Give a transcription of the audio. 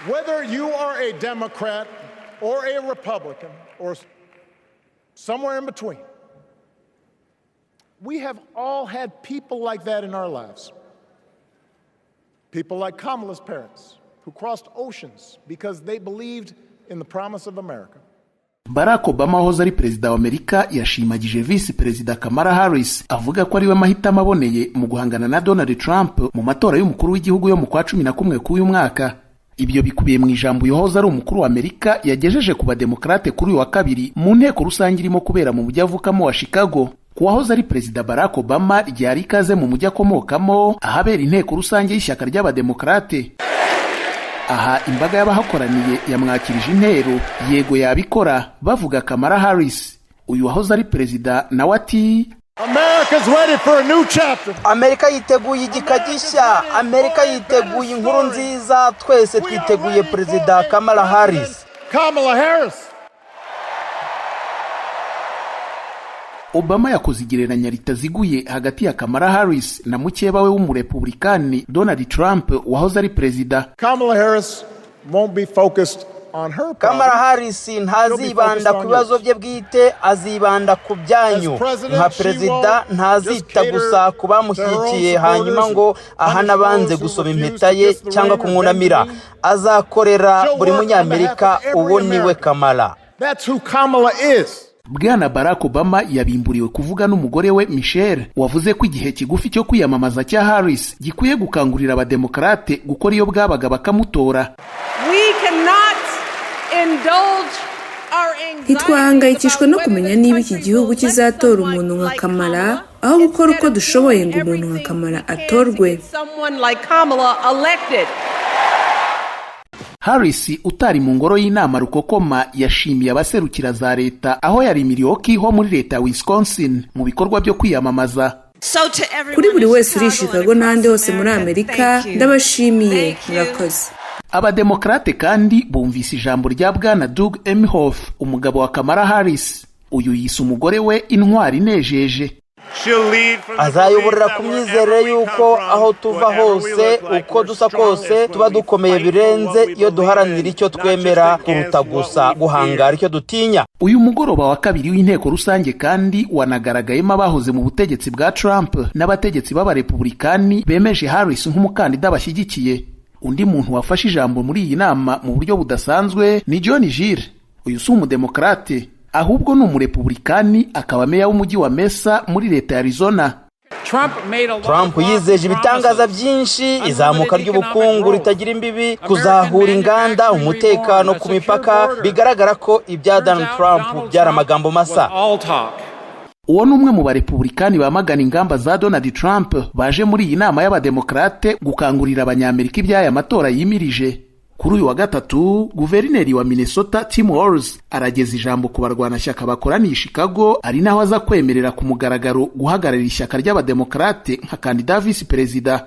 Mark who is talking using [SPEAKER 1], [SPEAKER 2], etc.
[SPEAKER 1] Whether you are a Democrat or a Republican or somewhere in between, we have all had people like that in our lives. People like Kamala's parents, who crossed oceans because they believed in the promise of America.
[SPEAKER 2] Barack Obama wahoze ari perezida wa Amerika yashimagije visi perezida Kamala Harris, avuga ko ariwe mahitamo aboneye mu guhangana na Donald Trump mu matora y'umukuru w'igihugu yo mu kwa 11 k'uyu mwaka. Ibyo bikubiye mu ijambo yahoze ari umukuru wa Amerika yagejeje ku Bademokarate kuri uyu wa kabiri mu nteko rusange irimo kubera mu mujyi avukamo wa Chicago. Ku wahoze ari perezida Barack Obama, ryari ikaze mu mujyi akomokamo, ahabera inteko rusange y'ishyaka ry'Abademokarate. Aha imbaga y'abahakoraniye yamwakirije intero "Yego, yabikora", bavuga Kamala Harris. Uyu wahoze ari perezida nawe ati:
[SPEAKER 1] America's ready for a new chapter.
[SPEAKER 3] Amerika yiteguye igika gishya. Amerika yiteguye inkuru nziza. Twese twiteguye Perezida Kamala Harris.
[SPEAKER 1] Kamala Harris.
[SPEAKER 2] Obama yakoze igereranya ritaziguye hagati ya Kamala Harris na mukeba we w'Umurepublikani Donald Trump wahoze ari perezida.
[SPEAKER 1] Kamala Harris won't be focused on her
[SPEAKER 3] Kamala
[SPEAKER 1] problems.
[SPEAKER 3] Harris ntazibanda ku bibazo bye bwite, azibanda ku byanyu. Nka perezida, ntazita gusa ku bamushyigikiye hanyuma ngo ahane abanze gusoma impeta ye cyangwa kumwunamira. Azakorera buri Munyamerika. Uwo niwe Kamala.
[SPEAKER 1] That's who Kamala is.
[SPEAKER 2] Bwana Barack Obama yabimburiwe kuvuga n'umugore we Michelle, wavuze ko igihe kigufi cyo kwiyamamaza cya Harris gikwiye gukangurira Abademokarate gukora iyo bwabaga bakamutora.
[SPEAKER 4] We cannot indulge our
[SPEAKER 5] Ntitwahangayikishwa no kumenya niba iki gihugu kizatora umuntu nka Kamala, aho gukora uko dushoboye ngo umuntu nka Kamala atorwe.
[SPEAKER 4] Someone like Kamala elected.
[SPEAKER 2] Harris utari mu ngoro y'inama rukokoma yashimiye abaserukira za leta aho yari Milwaukee ho muri leta ya Wisconsin mu bikorwa byo kwiyamamaza.
[SPEAKER 5] Kuri buri wese uri i Chicago n'ahandi hose muri Amerika, ndabashimiye, murakoze.
[SPEAKER 2] Abademokarate kandi bumvise ijambo rya bwana Doug Emhoff, umugabo wa Kamala Harris. Uyu yise umugore we intwari inejeje.
[SPEAKER 3] Azayoborera ku myizerere y'uko aho tuva hose, uko dusa kose, tuba dukomeye birenze iyo duharanira icyo twemera kuruta gusa guhangara icyo dutinya.
[SPEAKER 2] Uyu mugoroba wa kabiri w'inteko rusange kandi wanagaragayemo abahoze mu butegetsi bwa Trump n'abategetsi b'Abarepublikani bemeje Harris nk'umukandida bashyigikiye. Undi muntu wafashe ijambo muri iyi nama mu buryo budasanzwe ni John Gilles. Uyu si Umudemokarate, ahubwo ni Umurepublikani, akaba meya w'umujyi wa Mesa muri leta ya Arizona.
[SPEAKER 3] Trump yizeje ibitangaza byinshi: izamuka ry'ubukungu ritagira imbibi, kuzahura inganda, umutekano ku mipaka. Bigaragara ko ibya Donald Trump byari amagambo masa.
[SPEAKER 2] Uwo ni umwe mu Barepublikani bamagana ingamba za Donald Trump baje muri iyi nama y'Abademokarate gukangurira Abanyamerika iby'aya matora yimirije. Kuri uyu wa gatatu, guverineri wa Minnesota Tim Walz arageza ijambo ku barwanashyaka bakoraniye i Chicago, ari naho aza kwemerera ku mugaragaro guhagararira ishyaka ry'Abademokarate nka kandida visi perezida.